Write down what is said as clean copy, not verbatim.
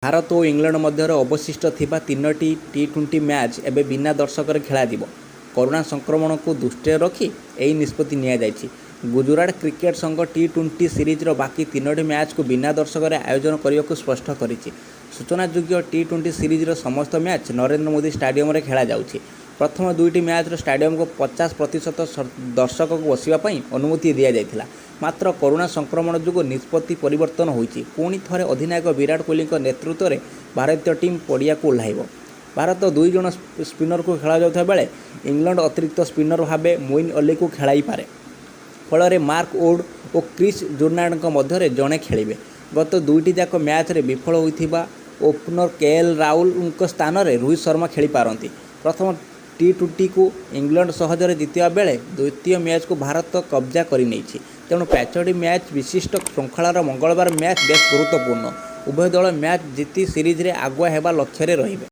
ଭାରତ ଓ England ମଧ୍ୟରେ ଅବଶିଷ୍ଟ ଥିବା ତିନୋଟି ଟି-ଟ୍ୱେଣ୍ଟି ମ୍ୟାଚ୍ ଏବେ ବିନା ଦର୍ଶକରେ ଖେଳାଯିବ। କରୋନା ସଂକ୍ରମଣକୁ ଦୃଷ୍ଟିରେ ରଖି ଏହି ନିଷ୍ପତ୍ତି ନିଆଯାଇଛି। ଗୁଜରାଟ କ୍ରିକେଟ ସଂଘ ଟି-ଟ୍ୱେଣ୍ଟି ସିରିଜର ବାକି ତିନୋଟି ମ୍ୟାଚ୍କୁ ବିନା ଦର୍ଶକରେ ଆୟୋଜନ କରିବାକୁ ସ୍ପଷ୍ଟ କରିଛି। ସୂଚନାଯୋଗ୍ୟ, ଟି-ଟ୍ୱେଣ୍ଟି ସିରିଜର ସମସ୍ତ ମ୍ୟାଚ୍ ନରେନ୍ଦ୍ର ମୋଦି ଷ୍ଟାଡିୟମରେ ଖେଳାଯାଉଛି। ପ୍ରଥମ ଦୁଇଟି ମ୍ୟାଚ୍ରେ ଷ୍ଟାଡିୟମକୁ 50% ଦର୍ଶକଙ୍କୁ ବସିବା ପାଇଁ ଅନୁମତି ଦିଆଯାଇଥିଲା। ମାତ୍ର କରୋନା ସଂକ୍ରମଣ ଯୋଗୁଁ ନିଷ୍ପତ୍ତି ପରିବର୍ତ୍ତନ ହୋଇଛି। ପୁଣି ଥରେ ଅଧିନାୟକ ବିରାଟ କୋହଲିଙ୍କ ନେତୃତ୍ୱରେ ଭାରତୀୟ ଟିମ୍ ପଡ଼ିଆକୁ ଓହ୍ଲାଇବ। ଭାରତ 2 ଜଣ ସ୍ପିନରଙ୍କୁ ଖେଳାଉଥିବା ବେଳେ ଇଂଲଣ୍ଡ ଅତିରିକ୍ତ ସ୍ପିନର ଭାବେ ମୋଇନ ଅଲିଙ୍କୁ ଖେଳାଇପାରେ। ଫଳରେ ମାର୍କ ଉଡ୍ ଓ କ୍ରିସ୍ ଜୋର୍ଡାନଙ୍କ ମଧ୍ୟରୁ ଜଣେ ଖେଳିବେ। ଗତ ଦୁଇଟି ଯାକ ମ୍ୟାଚ୍ରେ ବିଫଳ ହୋଇଥିବା ଓପନର କେଏଲ୍ ରାହୁଲଙ୍କ ସ୍ଥାନରେ ରୋହିତ ଶର୍ମା ଖେଳିପାରନ୍ତି। ପ୍ରଥମ ଟି-ଟ୍ୱେଣ୍ଟିକୁ ଇଂଲଣ୍ଡ ସହଜରେ ଜିତିଥିବା ବେଳେ ଦ୍ୱିତୀୟ ମ୍ୟାଚ୍କୁ ଭାରତ କବ୍ଜା କରିନେଇଛି। ତେଣୁ ପାଞ୍ଚଟି ମ୍ୟାଚ୍ ବିଶିଷ୍ଟ ଶୃଙ୍ଖଳାର ମଙ୍ଗଳବାର ମ୍ୟାଚ୍ ବେଶ୍ ଗୁରୁତ୍ୱପୂର୍ଣ୍ଣ। ଉଭୟ ଦଳ ମ୍ୟାଚ୍ ଜିତି ସିରିଜରେ ଆଗୁଆ ହେବା ଲକ୍ଷ୍ୟରେ ରହିବେ।